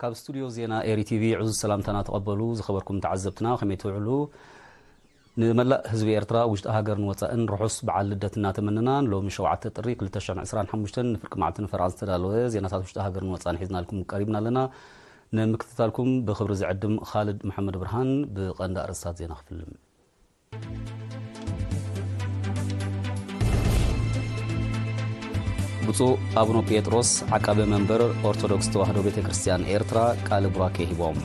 ካብ ስቱድዮ ዜና ኤሪ ቲቪ ዕዙዝ ሰላምታና ተቐበሉ። ዝኸበርኩም ተዓዘብትና፣ ከመይ ትውዕሉ? ንመላእ ህዝቢ ኤርትራ፣ ውሽጢ ሃገርን ወጻእን፣ ርሑስ በዓል ልደት እናተመነና፣ ሎሚ ሸውዓተ ጥሪ ክልተ ሽሕን ዕስራን ሓሙሽተን ንፍርቂ መዓልቲ ንፈረቓ ዝተዳለወ ዜናታት ውሽጢ ሃገርን ወጻእን ሒዝናልኩም ቀሪብና ኣለና። ንምክትታልኩም ብኽብሪ ዝዕድም ኻልድ መሓመድ ብርሃን። ብቐንዲ ኣርእስታት ዜና ክፍልም። ብፁዕ ኣቡነ ጴጥሮስ ዓቃቢ መንበር ኦርቶዶክስ ተዋህዶ ቤተ ክርስቲያን ኤርትራ ቃለ ቡራኬ ሂቦም።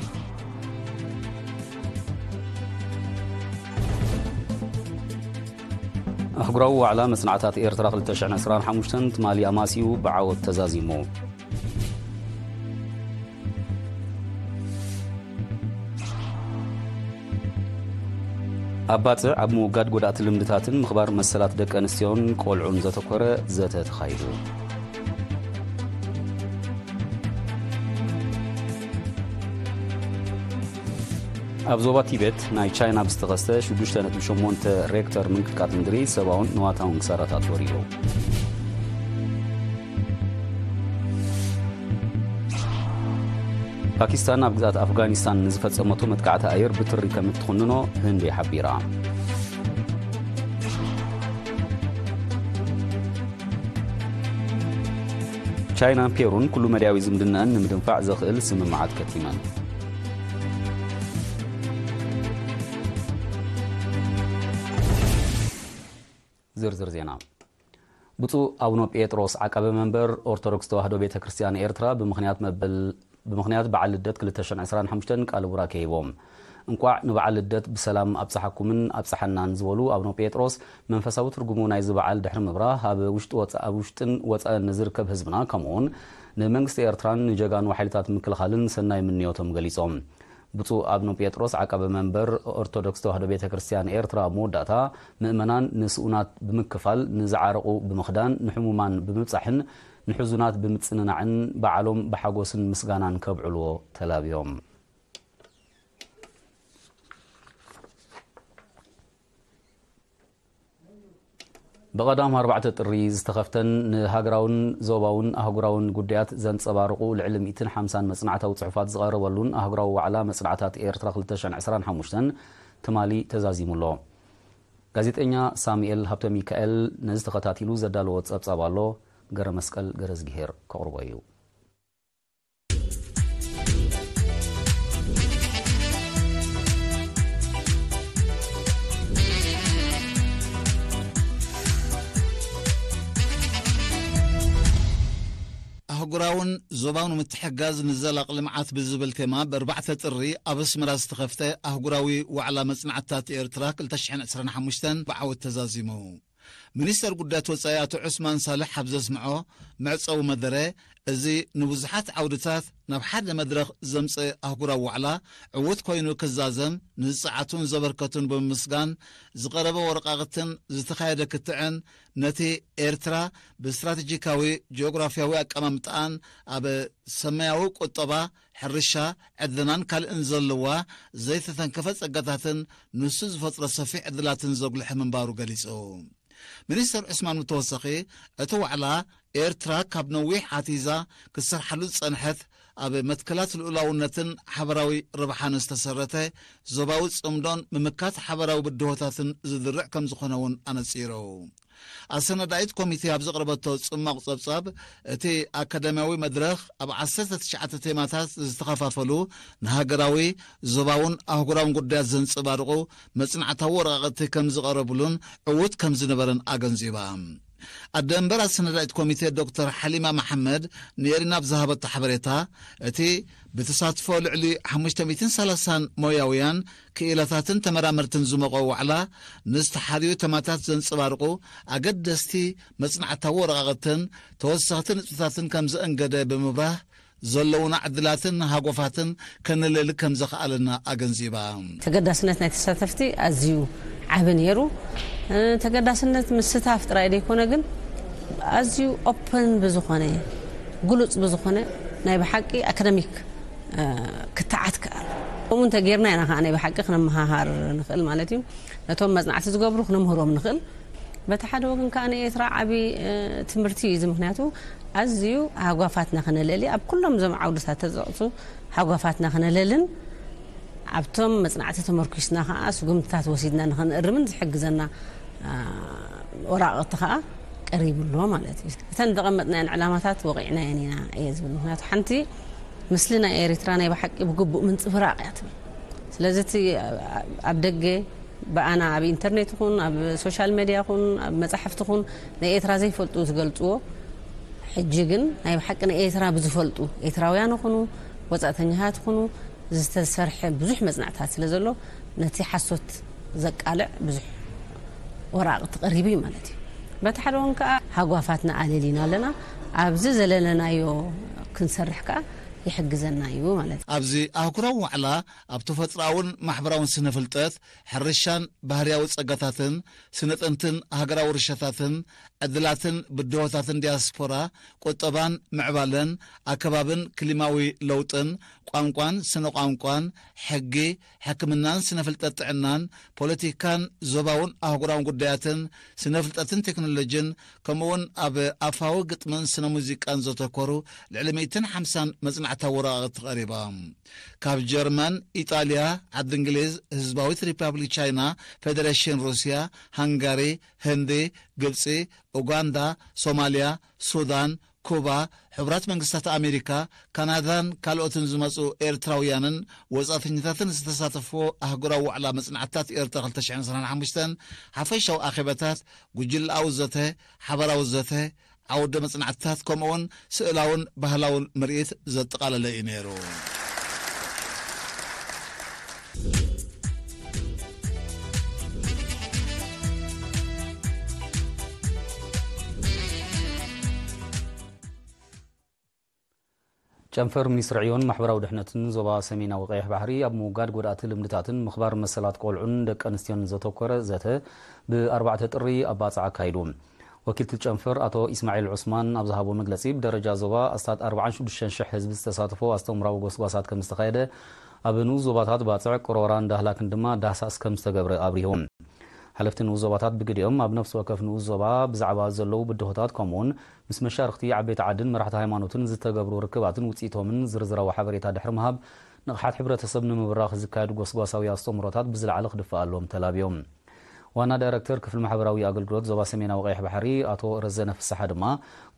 ኣህጉራዊ ዋዕላ መጽናዕታት ኤርትራ ክልተ ሽሕን ዕስራን ሓሙሽተን ትማሊ ኣማሲኡ ብዓወት ተዛዚሙ። ኣብ ባጽዕ ኣብ ምውጋድ ጎዳእቲ ልምድታትን ምኽባር መሰላት ደቂ ኣንስትዮን ቆልዑን ዘተኮረ ዘተ ተኻይዱ። ኣብ ዞባ ቲቤት ናይ ቻይና ብዝተኸስተ ሽዱሽተ ነጥቢ ሸሞንተ ሬክተር ምንቅጥቃጥ ምድሪ ሰብኣውን ንዋታውን ክሳራታት ወሪዱ። ፓኪስታን ኣብ ግዛት ኣፍጋኒስታን ንዝፈጸመቶ መጥቃዕቲ ኣየር ብትሪ ከም እትኹንኖ ህንዲ ሓቢራ። ቻይናን ፔሩን ኩሉ መዳያዊ ዝምድናኣን ንምድንፋዕ ዘኽእል ስምምዓት ከቲመን። ዝርዝር ዜና። ብፁዕ ኣቡነ ጴጥሮስ ዓቃቢ መንበር ኦርቶዶክስ ተዋህዶ ቤተ ክርስቲያን ኤርትራ ብምኽንያት መበል-፣ ብምኽንያት በዓል ልደት ክልተ ሽሕን ዕስራን ሓሙሽተን ቃለ ቡራኬ ሂቦም። እንቋዕ ንበዓል ልደት ብሰላም ኣብጽሓኩምን ኣብጽሓናን ዝበሉ ኣቡነ ጴጥሮስ፣ መንፈሳዊ ትርጉሙ ናይዚ በዓል ድሕሪ ምብራህ፣ ኣብ ውሽጢ ወጻ-፣ ኣብ ውሽጥን ወጻእን ንዝርከብ ህዝብና፣ ከምኡውን ንመንግስቲ ኤርትራን ንጀጋኑ ሓይልታት ምክልኻልን ሰናይ ምንዮቶም ገሊጾም። ብፁዕ ኣቡነ ጴጥሮስ ዓቃቢ መንበር ኦርቶዶክስ ተዋህዶ ቤተ ክርስቲያን ኤርትራ ኣብ መወዳእታ፣ ምእመናን ንስኡናት ብምክፋል፣ ንዝዓረቑ ብምኽዳን፣ ንሕሙማን ብምብጻሕን ንሕዙናት ብምጽንናዕን በዓሎም ብሓጎስን ምስጋናን ከብዕልዎ ተላብዮም። ብቐዳም ኣርባዕተ ጥሪ ዝተኸፍተን ንሃገራውን ዞባውን ኣህጉራውን ጉዳያት ዘንጸባርቑ ልዕሊ ሚእትን ሓምሳን መጽናዕታዊ ጽሑፋት ዝቐረበሉን ኣህጉራዊ ዋዕላ መጽናዕታት ኤርትራ ክልተ ሽሕን ዕስራን ሓሙሽተን ትማሊ ተዛዚሙ ኣሎ። ጋዜጠኛ ሳሙኤል ሃብተ ሚካኤል ነዚ ተኸታቲሉ ዘዳለዎ ጸብጻብ ኣሎ። ገረ መስቀል ገረዝግሄር ከቕርቦ እዩ። ኣህጉራውን ዞባውን ምትሕጋዝ ንዘላቒ ልምዓት ብዝብል ቴማ ብኣርባዕተ ጥሪ ኣብ ኣስመራ ዝተኸፍተ ኣህጉራዊ ዋዕላ መጽናዕትታት ኤርትራ ክልተ ሽሕን ዕስራን ሓሙሽተን ብዓወት ተዛዚሙ። ሚኒስተር ጉዳያት ወጻኢ ኣቶ ዑስማን ሳልሕ ኣብ ዘስምዖ መዕጸዊ መደረ፣ እዚ ንብዙሓት ዓውድታት ናብ ሓደ መድረኽ ዘምጽእ ኣህጉራዊ ዋዕላ ዕዉት ኮይኑ ክዛዘም ንዝጸዓቱን ዘበርከቱን ብምምስጋን፣ ዝቐረበ ወረቓቕትን ዝተኻየደ ክትዕን ነቲ ኤርትራ ብስትራተጂካዊ ጂኦግራፍያዊ ኣቀማምጣኣን ኣብ ሰማያዊ ቁጠባ፣ ሕርሻ፣ ዕድናን ካልእን ዘለዋ ዘይተተንከፈ ጸጋታትን ንሱ ዝፈጥሮ ሰፊሕ ዕድላትን ዘጉልሐ ምንባሩ ገሊጹ። ሚኒስተር ዑስማን ብተወሳኺ፣ እቲ ዋዕላ ኤርትራ ካብ ነዊሕ ኣትሒዛ ክትሰርሓሉ ዝጸንሐት ኣብ መትከላት ልኡላውነትን ሓበራዊ ረብሓን ዝተሰረተ ዞባዊ ጽምዶን ምምካት ሓበራዊ ብድሆታትን ዝድርዕ ከም ዝኾነ እውን ኣነጺሩ። ኣሰናዳኢት ኮሚቴ ኣብ ዘቕረበቶ ጽማቕ ጸብጻብ፣ እቲ ኣካዳሚያዊ መድረኽ ኣብ ዓሰርተ ትሽዓተ ቴማታት ዝተኸፋፈሉ ንሃገራዊ፣ ዞባውን ኣህጉራውን ጉዳያት ዘንጸባርቑ መጽናዕታዊ ወረቓቕቲ ከም ዝቐረብሉን ዕዉት ከም ዝነበረን ኣገንዚባ። ኣደ እምበር ኣሰናዳኢት ኮሚቴ ዶክተር ሓሊማ መሓመድ ንኤሪና ኣብ ዝሃበቶ ሓበሬታ፣ እቲ ብተሳትፎ ልዕሊ ሓሙሽተ ሚእትን ሰላሳን ሞያውያን ክኢላታትን ተመራመርትን ዝመቐ ዋዕላ፣ ንዝተሓርዩ ተማታት ዘንጸባርቑ ኣገደስቲ መጽናዕታዊ ወረቓቕትን ተወሰኽቲ ንጥፈታትን ከም ዘእንገደ ብምብራህ፣ ዘለዉና ዕድላትን ሃጎፋትን ከነለሊ ከም ዘኽኣለና ኣገንዚባ። ተገዳስነት ናይ ተሳተፍቲ ኣዝዩ ዓቢ ነይሩ። እ፣ ተገዳስነት ምስታፍ ጥራይ ዘይኮነ ግን ኣዝዩ ኦፕን ብዝኾነ፣ ግሉጽ ብዝኾነ ናይ ብሓቂ ኣካደሚክ፣ እ፣ ክትዓት ከኣሉ። ከምኡ እንተጌርና ኢና ከኣ ናይ ብሓቂ ክነመሃሃር ንኽእል ማለት እዩ። ነቶም መጽናዕቲ ዝገብሩ ክነምህሮም ንኽእል። በቲ ሓደ ወገን ከዓ ንኤርትራ ዓቢ ትምህርቲ እዩ። እዚ ምክንያቱ ኣዝዩ ሃጓፋትና ክነለሊ ኣብ ኩሎም እዞም ዓውድታት ተዘቕቱ ሃጓፋትና ክነለልን ኣብቶም መጽናዕቲ ተመርኪስና ከዓ ስጉምትታት ወሲድና ንክንእርምን ዝሕግዘና ወራቕቲ ከዓ ቀሪቡ ኣሎ ማለት እዩ። እተን ዘቐመጥናየን ዕላማታት ወቒዕናየን ኢና እየ ዝብል። ምክንያቱ ሓንቲ ምስሊ ናይ ኤርትራ ናይ ብሓቂ ብግቡእ ምንጽብራቕ እያ ትብል። ስለዚ እቲ ኣብ ደገ ብኣና ኣብ ኢንተርኔት ይኹን ኣብ ሶሻል ሜድያ ይኹን ኣብ መጻሕፍቲ ይኹን ናይ ኤርትራ ዘይፈልጡ ዝገልጽዎ፣ ሕጂ ግን ናይ ብሓቂ ናይ ኤርትራ ብዝፈልጡ ኤርትራውያን ይኹኑ ወጻእተኛታት ይኹኑ ዝተሰርሐ ብዙሕ መጽናዕታት ስለ ዘሎ ነቲ ሓሶት ዘቃልዕ ብዙሕ ወራቕቲ ቀሪቡ እዩ ማለት እዩ። በቲ ሓደ ወገን ከዓ ሃጓፋትና ኣለሊና ኣለና። ኣብዚ ዘለለናዮ ክንሰርሕ ከዓ ይሕግዘና እዩ ማለት እዩ። ኣብዚ ኣህጉራዊ ዋዕላ ኣብ ተፈጥሮኣውን ማሕበራውን ስነ ፍልጠት፣ ሕርሻን ባህርያዊ ጸጋታትን፣ ስነ ጥንትን ሃገራዊ ርሻታትን፣ ዕድላትን ብድሆታትን ዲያስፖራ፣ ቁጠባን ምዕባለን፣ ኣከባብን ክሊማዊ ለውጥን፣ ቋንቋን ስነ ቋንቋን፣ ሕጊ፣ ሕክምናን ስነ ፍልጠት ጥዕናን፣ ፖለቲካን ዞባውን ኣህጉራውን ጉዳያትን፣ ስነ ፍልጠትን ቴክኖሎጂን፣ ከምኡውን ኣብ ኣፋዊ ግጥምን ስነ ሙዚቃን ዘተኮሩ ልዕሊ ሚእትን ሓምሳን መጽናዕታዊ ወረቓቕቲ ቀሪቦም። ካብ ጀርመን፣ ኢጣልያ፣ ዓዲ እንግሊዝ፣ ህዝባዊት ሪፓብሊክ ቻይና፣ ፌደሬሽን ሩስያ፣ ሃንጋሪ፣ ህንዲ፣ ግብጺ፣ ኡጋንዳ፣ ሶማልያ፣ ሱዳን፣ ኩባ፣ ሕቡራት መንግስታት ኣሜሪካ፣ ካናዳን ካልኦትን ዝመጹ ኤርትራውያንን ወጻእተኛታትን ዝተሳተፍዎ ኣህጉራዊ ዋዕላ መጽናዕትታት ኤርትራ ክልተ ሽሕን ዕስራን ሓሙሽተን ሓፈሻዊ ኣኼባታት፣ ጉጅለኣዊ ዘተ፣ ሓባራዊ ዘተ፣ ዓውደ መጽናዕትታት፣ ከምኡውን ስእላውን ባህላውን ምርኢት ዘጠቓለለ እዩ ነይሩ። ጨንፈር ሚኒስትሪ ዕዮን ማሕበራዊ ድሕነትን ዞባ ሰሜናዊ ቀይሕ ባሕሪ ኣብ ምውጋድ ጎዳእቲ ልምድታትን ምኽባር መሰላት ቆልዑን ደቂ ኣንስትዮን ዘተኮረ ዘተ ብ ኣርባዕተ ጥሪ ኣብ ባጽዕ ኣካይዱ። ወኪል እቲ ጨንፈር ኣቶ ኢስማዒል ዑስማን ኣብ ዝሃቦ መግለጺ፣ ብደረጃ ዞባ ኣስታት ኣርባዓን ሽዱሽተን ሽሕ ህዝቢ ዝተሳተፎ ኣስተምህራዊ ጎስጓሳት ከም ዝተኻየደ፣ ኣብ ንኡስ ዞባታት ባጽዕ፣ ቅሮራን ዳህላክን ድማ ዳህሳስ ከም ዝተገብረ ኣብሪሁ። ሓለፍቲ ንኡስ ዞባታት ብግዲኦም፣ ኣብ ነፍሲ ወከፍ ንኡስ ዞባ ብዛዕባ ዘለዉ ብድሆታት፣ ከምኡውን ምስ መሻርኽቲ ዓበይቲ ዓድን መራሕቲ ሃይማኖትን ዝተገብሩ ርክባትን ውጽኢቶምን ዝርዝራዊ ሓበሬታ ድሕሪ ምሃብ፣ ንቕሓት ሕብረተሰብ ንምብራኽ ዝካየዱ ጎስጓሳዊ ኣስተምህሮታት ብዝለዓለ ክድፈኣሎም ተላብዮም። ዋና ዳይረክተር ክፍሊ ማሕበራዊ ኣገልግሎት ዞባ ሰሜናዊ ቀይሕ ባሕሪ ኣቶ ረዘነ ፍስሓ ድማ፣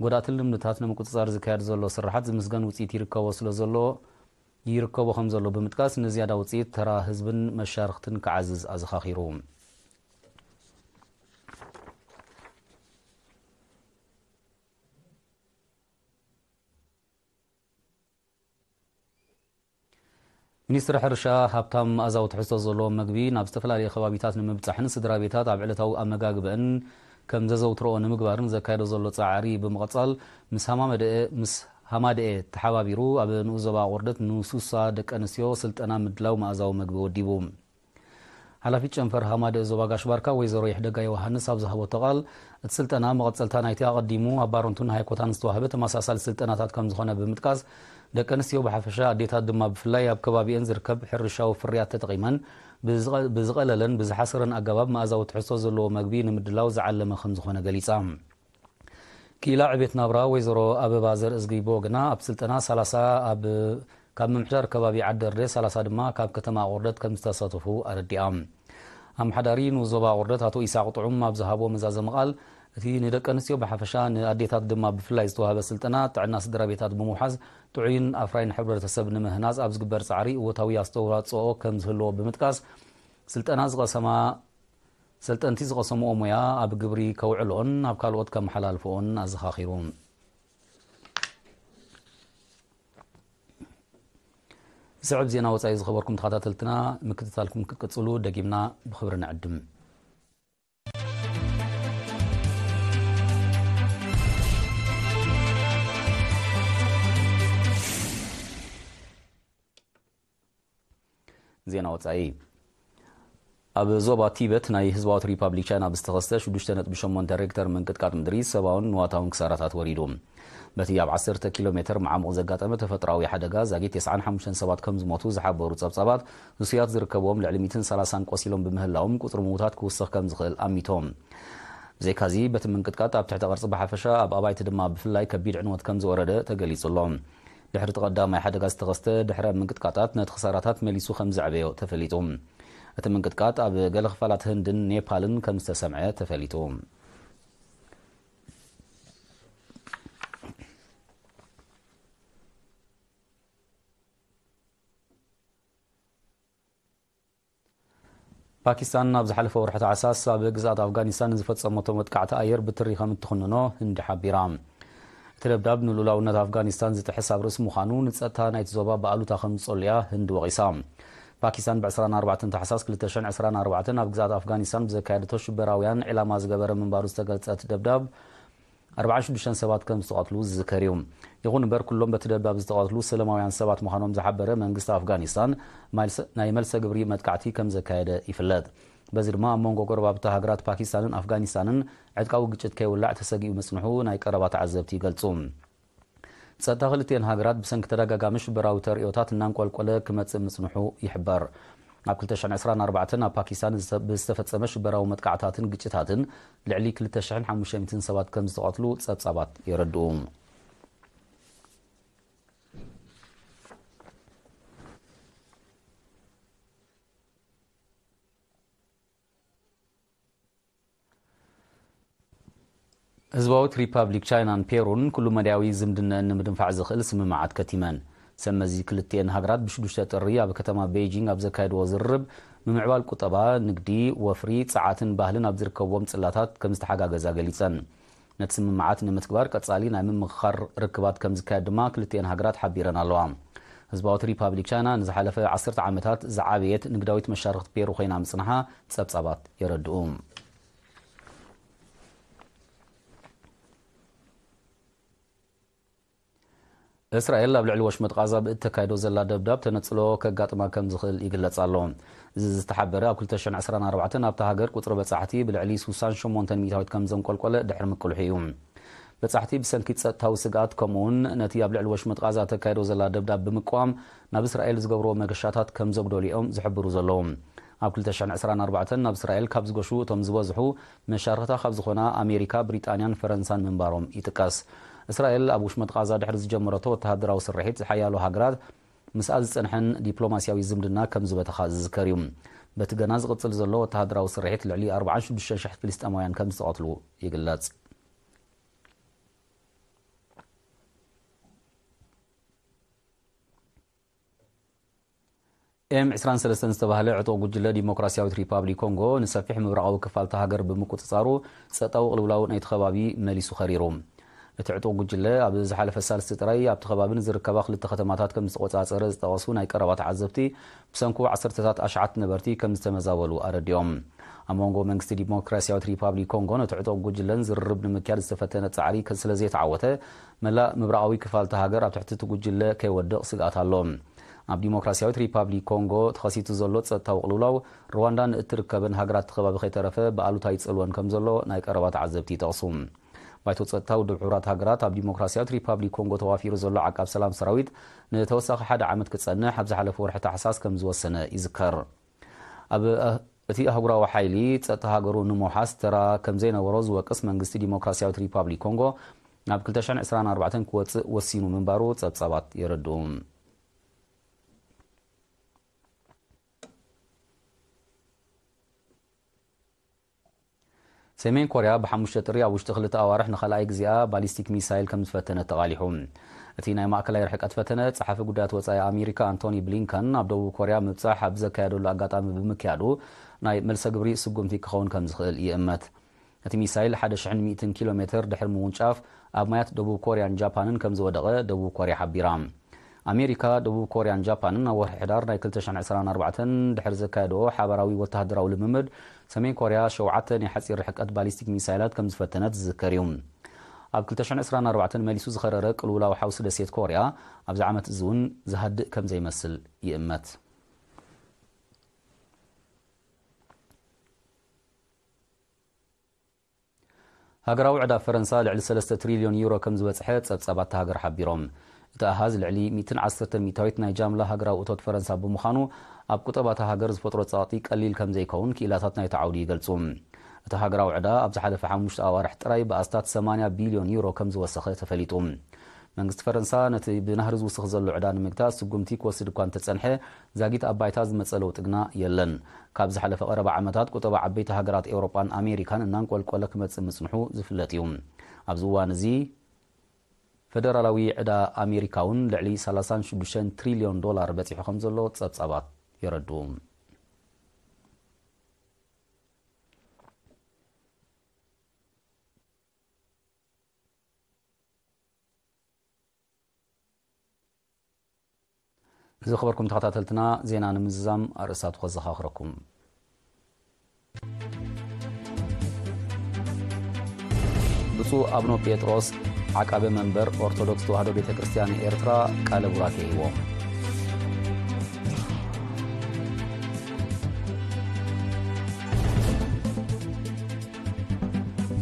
ጎዳእቲ ልምድታት ንምቁጽጻር ዝካየድ ዘሎ ስርሓት ዝምስገን ውጽኢት ይርከቦ ስለ ዘሎ፣ ይርከቦ ከም ዘሎ ብምጥቃስ፣ ንዝያዳ ውጽኢት ተራ ህዝብን መሻርኽትን ክዓዝዝ ኣዘኻኺሩ። ሚኒስትሪ ሕርሻ፣ ሃብታም መኣዛዊ ትሕዝቶ ዘለዎ መግቢ ናብ ዝተፈላለዩ ከባቢታት ንምብጻሕን ስድራ ቤታት ኣብ ዕለታዊ ኣመጋግበአን ከም ዘዘውትረኦ ንምግባርን ዘካየዶ ዘሎ ጻዕሪ ብምቕጻል፣ ምስ ሃማመደኤ፣ ምስ ሃማደኤ ተሓባቢሩ ኣብ ንኡስ ዞባ ኣቑርደት ንሱሳ ደቂ ኣንስትዮ ስልጠና ምድላው መኣዛዊ መግቢ ወዲቡ። ሓላፊት ጨንፈር ሃማደኤ ዞባ ጋሽ ባርካ ወይዘሮ ይሕደጋ ዮሃንስ ኣብ ዝሃበቶ ቃል፣ እቲ ስልጠና መቐጸልታ ናይቲ ኣቐዲሙ ኣብ ባረንቱን ሃይኮታን ዝተዋህበ ተመሳሳሊ ስልጠናታት ከም ዝኾነ ብምጥቃስ፣ ደቂ ኣንስትዮ ብሓፈሻ ኣዴታት ድማ ብፍላይ ኣብ ከባቢኤን ዝርከብ ሕርሻዊ ፍርያት ተጠቒመን ብዝቐ-፣ ብዝቐለለን ብዝሓሰረን ኣገባብ መኣዛዊ ትሕዝቶ ዘለዎ መግቢ ንምድላው ዝዓለመ ከም ዝኾነ ገሊጻ። ክኢላ ዕቤት ናብራ ወይዘሮ ኣበባ ዘርእዝጊ ብወገና፣ ኣብ ስልጠና ሰላሳ ኣብ፣ ካብ ምምሕዳር ከባቢ ዓዲ ኣርደ፣ ሰላሳ ድማ ካብ ከተማ ኣቑርደት ከም ዝተሳተፉ ኣረዲኣ። ኣመሓዳሪ ንኡስ ዞባ ኣቑርደት ኣቶ ኢሳቕ ጥዑም ኣብ ዝሃቦ መዛዘሚ ቃል፣ እቲ ንደቂ ኣንስትዮ ብሓፈሻ ንኣዴታት ድማ ብፍላይ ዝተዋህበ ስልጠና ጥዕና ስድራ ቤታት ብምውሓዝ ጥዑይን ኣፍራይን ሕብረተሰብ ንምህናጽ ኣብ ዝግበር ጻዕሪ እወታዊ ኣስተዋጽኦ ከም ዝህልዎ ብምጥቃስ፣ ስልጠና ዝቐሰማ ሰልጠንቲ ዝቐሰምኦ ሞያ ኣብ ግብሪ ከውዕልኦን ናብ ካልኦት ከመሓላልፍኦን ኣዘኻኺሩ። ዝስዕብ ዜና ወጻኢ ዝኸበርኩም ተኸታተልትና፣ ምክትታልኩም ክትቅጽሉ ደጊምና ብኽብሪ ንዕድም። ዜና ወጻኢ። ኣብ ዞባ ቲበት ናይ ህዝባዊት ሪፓብሊክ ቻይና ብዝተኸስተ ሽዱሽተ ነጥቢ ሸሞንተ ሬክተር ምንቅጥቃጥ ምድሪ ሰብኣውን ንዋታውን ክሳራታት ወሪዱ። በቲ ኣብ ዓሰርተ ኪሎ ሜትር መዓሙቕ ዘጋጠመ ተፈጥሮኣዊ ሓደጋ ዛጊት ተስዓን ሓሙሽተን ሰባት ከም ዝሞቱ ዝሓበሩ ጸብጻባት፣ ህሱያት ዝርከብዎም ልዕሊ ሚእትን ሰላሳን ቆሲሎም ብምህላዎም፣ ቁጽሪ ምዉታት ክውስኽ ከም ዝኽእል ኣሚቶም። ብዘይካዚ፣ በቲ ምንቅጥቃጥ ኣብ ትሕተ ቅርጺ ብሓፈሻ፣ ኣብ ኣባይቲ ድማ ብፍላይ ከቢድ ዕንወት ከም ዝወረደ ተገሊጹ ኣሎ። ድሕሪ እቲ ቀዳማይ ሓደጋ ዝተኸስተ፣ ድሕረ ምንቅጥቃጣት ነቲ ክሳራታት መሊሱ ከም ዘዕበዮ ተፈሊጡ። እቲ ምንቅጥቃጥ ኣብ ገለ ክፋላት ህንድን ኔፓልን ከም ዝተሰምዐ ተፈሊጡ። ፓኪስታን ኣብ ዝሓለፈ ወርሒ ታሕሳስ ኣብ ግዝኣት ኣፍጋኒስታን ንዝፈጸመቶ መጥቃዕቲ ኣየር ብትሪ ከም እትኹንኖ ህንዲ ሓቢራ። እቲ ደብዳብ ንልኡላውነት ኣፍጋኒስታን ዝጥሕስ ኣብ ርእሲ ምዃኑ፣ ንጸጥታ ናይቲ ዞባ ብኣሉታ ከም ዝጸሉ እያ ህንዲ ወቒሳ። ፓኪስታን ብ ዕስራን ኣርባዕተን ታሕሳስ ክልተ ሽሕን ዕስራን ኣርባዕተን ኣብ ግዝኣት ኣፍጋኒስታን ብዘካየደቶ ሽበራውያን ዒላማ ዝገበረ ምንባሩ ዝተገልጸ እቲ ደብዳብ፣ ኣርባዓን ሽዱሽተን ሰባት ከም ዝተቐትሉ ዝዝከር እዩ። ይኹን እምበር፣ ኩሎም በቲ ደብዳብ ዝተቐትሉ ሰለማውያን ሰባት ምዃኖም ዝሓበረ መንግስቲ ኣፍጋኒስታን፣ ማይልሰ-፣ ናይ መልሰ ግብሪ መጥቃዕቲ ከም ዘካየደ ይፍለጥ። በዚ ድማ ኣብ መንጎ ጎረባብቲ ሃገራት ፓኪስታንን ኣፍጋኒስታንን ዕጥቃዊ ግጭት ከይውላዕ ተሰጊኡ ምጽንሑ ናይ ቀረባ ተዓዘብቲ ይገልጹ። ጸጥታ ክልቲኤን ሃገራት ብሰንኪ ተደጋጋሚ ሽበራዊ ተርእዮታት እናንቆልቆለ ክመጽእ ምጽንሑ ይሕበር። ኣብ ክልተ ሽሕን ዕስራን ኣርባዕተን ኣብ ፓኪስታን ዝተ-፣ ብዝተፈጸመ ሽበራዊ መጥቃዕታትን ግጭታትን ልዕሊ ክልተ ሽሕን ሓሙሽተ ሚእትን ሰባት ከም ዝተቐትሉ ጸብጻባት የረድኡ። ህዝባዊት ሪፓብሊክ ቻይናን ፔሩን ኩሉ መዳያዊ ዝምድነአን ንምድንፋዕ ዝኽእል ስምምዓት ከቲመን። ሰብ መዚ ክልቲኤን ሃገራት ብሽዱሽተ ጥሪ ኣብ ከተማ ቤይጂንግ ኣብ ዘካየድዎ ዝርርብ፣ ምምዕባል ቁጠባ፣ ንግዲ፣ ወፍሪ፣ ጸዓትን ባህልን ኣብ ዝርከብዎም ጽላታት ከም ዝተሓጋገዛ ገሊጸን። ነቲ ስምምዓት ንምትግባር ቀጻሊ ናይ ምምኽኻር ርክባት ከም ዝካየድ ድማ ክልቲኤን ሃገራት ሓቢረን ኣለዋ። ህዝባዊት ሪፓብሊክ ቻይና ንዝሓለፈ ዓሰርተ ዓመታት ዝዓበየት ንግዳዊት መሻርኽቲ ፔሩ ኮይና ምጽንሓ ጸብጻባት የረድኡ። እስራኤል ኣብ ልዕሊ ወሽመጥ ቃዛ ብእተካይዶ ዘላ ደብዳብ ተነጽሎ ከጋጥማ ከም ዝኽእል ይግለጽ ኣሎ። እዚ ዝተሓበረ ኣብ ክልተ ሽሕን ዕስራን ኣርባዕተን ኣብታ ሃገር ቁጽሪ በጻሕቲ ብልዕሊ ስሳን ሸሞንተን ሚእታዊት ከም ዘንቆልቆለ ድሕሪ ምቅልሑ እዩ። በጻሕቲ ብሰንኪ ጸጥታዊ ስግኣት፣ ከምኡውን ነቲ ኣብ ልዕሊ ወሽመጥ ቃዛ ተካይዶ ዘላ ደብዳብ ብምቅዋም ናብ እስራኤል ዝገብርዎ መገሻታት ከም ዘጉደሉ እዮም ዝሕብሩ ዘለዉ። ኣብ ክልተ ሽሕን ዕስራን ኣርባዕተን ናብ እስራኤል ካብ ዝገሹ እቶም ዝበዝሑ መሻርኽታ ካብ ዝኾና ኣሜሪካ፣ ብሪጣንያን ፈረንሳን ምንባሮም ይጥቀስ። እስራኤል ኣብ ውሽመጥ ቃዛ ድሕሪ ዝጀመረቶ ወተሃደራዊ ስርሒት፣ ሓያሎ ሃገራት ምስኣ ዝጸንሐን ዲፕሎማስያዊ ዝምድና ከም ዝበተኻ ዝዝከር እዩ። በቲ ገና ዝቕጽል ዘሎ ወተሃደራዊ ስርሒት ልዕሊ ኣርባዓን ሽዱሽተን ሽሕ ፍልስጤማውያን ከም ዝተቐትሉ ይግለጽ። ኤም ዕስራን ሰለስተን ዝተባህለ ዕጡቕ ጉጅለ ዲሞክራሲያዊት ሪፓብሊክ ኮንጎ ንሰፊሕ ምብራቓዊ ክፋል እታ ሃገር ብምቁጽጻሩ ጸጥታዊ ቅልውላው ናይቲ ከባቢ መሊሱ ከሪሩ። እቲ ዕጡቕ ጉጅለ ኣብ ዝሓለፈ ሳልስቲ ጥራይ ኣብቲ ከባቢ ንዝርከባ ክልተ ከተማታት ከም ዝተቖጻጸረ ዝጠቐሱ ናይ ቀረባ ተዓዘብቲ፣ ብሰንኩ ዓሰርተታት ኣሽሓት ነበርቲ ከም ዝተመዛበሉ ኣረዲኦም። ኣብ መንጎ መንግስቲ ዲሞክራሲያዊት ሪፓብሊክ ኮንጎን እቲ ዕጡቕ ጉጅለን ዝርርብ ንምክያድ ዝተፈተነ ጻዕሪ ከ-፣ ስለ ዘይተዓወተ፣ መላእ ምብራቓዊ ክፋል እታ ሃገር ኣብ ትሕቲ እቲ ጉጅለ ከይወድቕ ስግኣት ኣሎ። ኣብ ዲሞክራሲያዊት ሪፓብሊክ ኮንጎ ተኸሲቱ ዘሎ ጸጥታዊ ቅልውላው፣ ሩዋንዳ ንእትርከበን ሃገራት እቲ ከባቢ ከይተረፈ ብኣሉታ ይጸልወን ከም ዘሎ ናይ ቀረባ ተዓዘብቲ ይጠቕሱ። ባይቶ ጸጥታ ውድብ ሕቡራት ሃገራት ኣብ ዲሞክራሲያዊት ሪፓብሊክ ኮንጎ ተዋፊሩ ዘሎ ዓቃብ ሰላም ሰራዊት ንተወሳኺ ሓደ ዓመት ክጸንሕ ኣብ ዝሓለፈ ወርሒ ታሕሳስ ከም ዝወሰነ ይዝከር። ኣብ እቲ ኣህጉራዊ ሓይሊ ጸጥታ ሃገሩ ንምውሓስ ተራ ከም ዘይነበሮ ዝወቅስ መንግስቲ ዲሞክራሲያዊት ሪፓብሊክ ኮንጎ፣ ናብ ክልተ ሽሕን ዕስራን ኣርባዕተን ክወጽእ ወሲኑ ምንባሩ ጸብጻባት የረድኡ። ሰሜን ኮርያ ብሓሙሽተ ጥሪ ኣብ ውሽጢ ክልተ ኣዋርሕ ንኻልኣይ ግዜኣ ባሊስቲክ ሚሳይል ከም ዝፈተነት ተቓሊሑ። እቲ ናይ ማእከላይ ርሕቀት ፈተነ፣ ጸሓፊ ጉዳያት ወጻኢ ኣሜሪካ ኣንቶኒ ብሊንከን ኣብ ደቡብ ኮርያ ምብጻሕ ኣብ ዘካየደሉ ኣጋጣሚ ብምክያዱ፣ ናይ መልሰ ግብሪ ስጉምቲ ክኸውን ከም ዝኽእል ይእመት። እቲ ሚሳይል ሓደ ሽሕን ሚእትን ኪሎ ሜትር ድሕሪ ምውንጫፍ፣ ኣብ ማያት ደቡብ ኮርያን ጃፓንን ከም ዝወደቐ ደቡብ ኮርያ ሓቢራ። ኣሜሪካ፣ ደቡብ ኮርያን ጃፓንን ኣብ ወርሒ ሕዳር ናይ ክልተ ሽሕን ዕስራን ኣርባዕተን ድሕሪ ዘካየድኦ ሓባራዊ ወተሃደራዊ ልምምድ፣ ሰሜን ኮርያ ሸውዓተ ናይ ሓጺር ርሕቀት ባሊስቲክ ሚሳይላት ከም ዝፈተነት ዝዝከር እዩ። ኣብ ክልተ ሽሕን ዕስራን ኣርባዕተን መሊሱ ዝኸረረ ቅልውላው ሓውሲ ደሴት ኮርያ፣ ኣብዚ ዓመት እዚ እውን ዝሃድእ ከም ዘይመስል ይእመት። ሃገራዊ ዕዳ ፈረንሳ ልዕሊ ሰለስተ ትሪልዮን ዩሮ ከም ዝበጽሐ ጸብጻባት እታ ሃገር ሓቢሮም። እቲ ኣሃዝ ልዕሊ ሚእትን ዓሰርተን ሚእታዊት ናይ ጃምላ ሃገራዊ እቶት ፈረንሳ ብምዃኑ፣ ኣብ ቁጠባ እታ ሃገር ዝፈጥሮ ጸቕጢ ቀሊል ከም ዘይከውን ክኢላታት ናይቲ ዓውዲ ይገልጹ። እቲ ሃገራዊ ዕዳ ኣብ ዝሓለፈ ሓሙሽተ ኣዋርሕ ጥራይ ብኣስታት ሰማንያ ቢልዮን ዩሮ ከም ዝወሰኸ ተፈሊጡ። መንግስቲ ፈረንሳ ነቲ ብናህሪ ዝውስኽ ዘሎ ዕዳ ንምግታእ ስጉምቲ ክወስድ እኳ እንተጸንሐ፣ ዛጊት ኣብ ባይታ ዝመጸ ለውጢ ግና የለን። ካብ ዝሓለፈ ቀረባ ዓመታት ቁጠባ ዓበይቲ ሃገራት ኤውሮጳን ኣሜሪካን እናንቆልቆለ ክመጽእ ምጽንሑ ዝፍለጥ እዩ። ኣብዚ እዋን እዚ ፈደራላዊ ዕዳ ኣሜሪካ እውን ልዕሊ ሰላሳን ሽዱሽተን ትሪልዮን ዶላር በጺሑ ከም ዘሎ ጸብጻባት የረድኡ። ዝኸበርኩም ተኸታተልትና፣ ዜና ንምዝዛም ኣርእስታቱ ከዘኻኽረኩም። ብፁዕ ኣቡነ ጴጥሮስ ዓቃቢ መንበር ኦርቶዶክስ ተዋህዶ ቤተ ክርስቲያን ኤርትራ ቃለ ቡራኬ ሂቦም።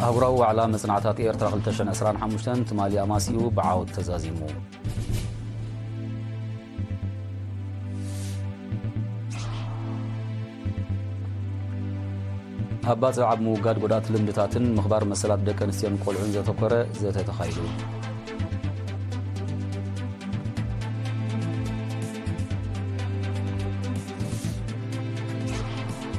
ኣህጉራዊ ዋዕላ መጽናዕታት ኤርትራ ክልተ ሽሕን ዕስራን ሓሙሽተን ትማሊ ኣማሲኡ ብዓወት ተዛዚሙ። ኣብ ባጽዕ ኣብ ምውጋድ ጎዳእቲ ልምድታትን ምኽባር መሰላት ደቂ ኣንስትዮን ቆልዑን ዘተኮረ ዘተ ተኻይዱ።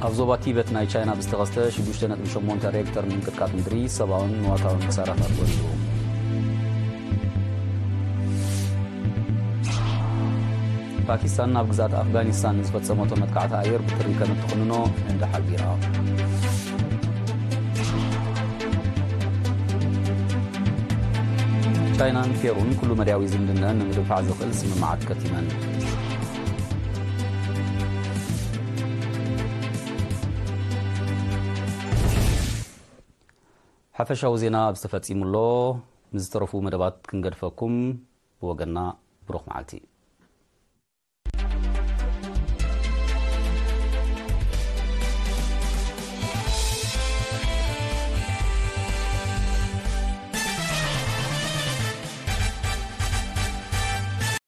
ኣብ ዞባ ቲበት ናይ ቻይና ብዝተኸስተ ሽዱሽተ ነጥቢ ሸሞንተ ሬክተር ምንቅጥቃጥ ምድሪ ሰብኣውን ንዋታውን ክሳራታት ወሪዱ። ፓኪስታን ናብ ግዛት ኣፍጋኒስታን ንዝፈጸመቶ መጥቃዕቲ ኣየር ብትሪ ከም እትኹንኖ ህንዲ ሓቢራ። ቻይናን ፔሩን ኩሉ መዳያዊ ዝምድነን ንምድንፋዕ ዝኽእል ስምምዓት ከቲመን። ሓፈሻዊ ዜና ኣብዚ ተፈጺሙ ኣሎ። ንዝተረፉ መደባት ክንገድፈኩም፣ ብወገንና ብሩኽ መዓልቲ።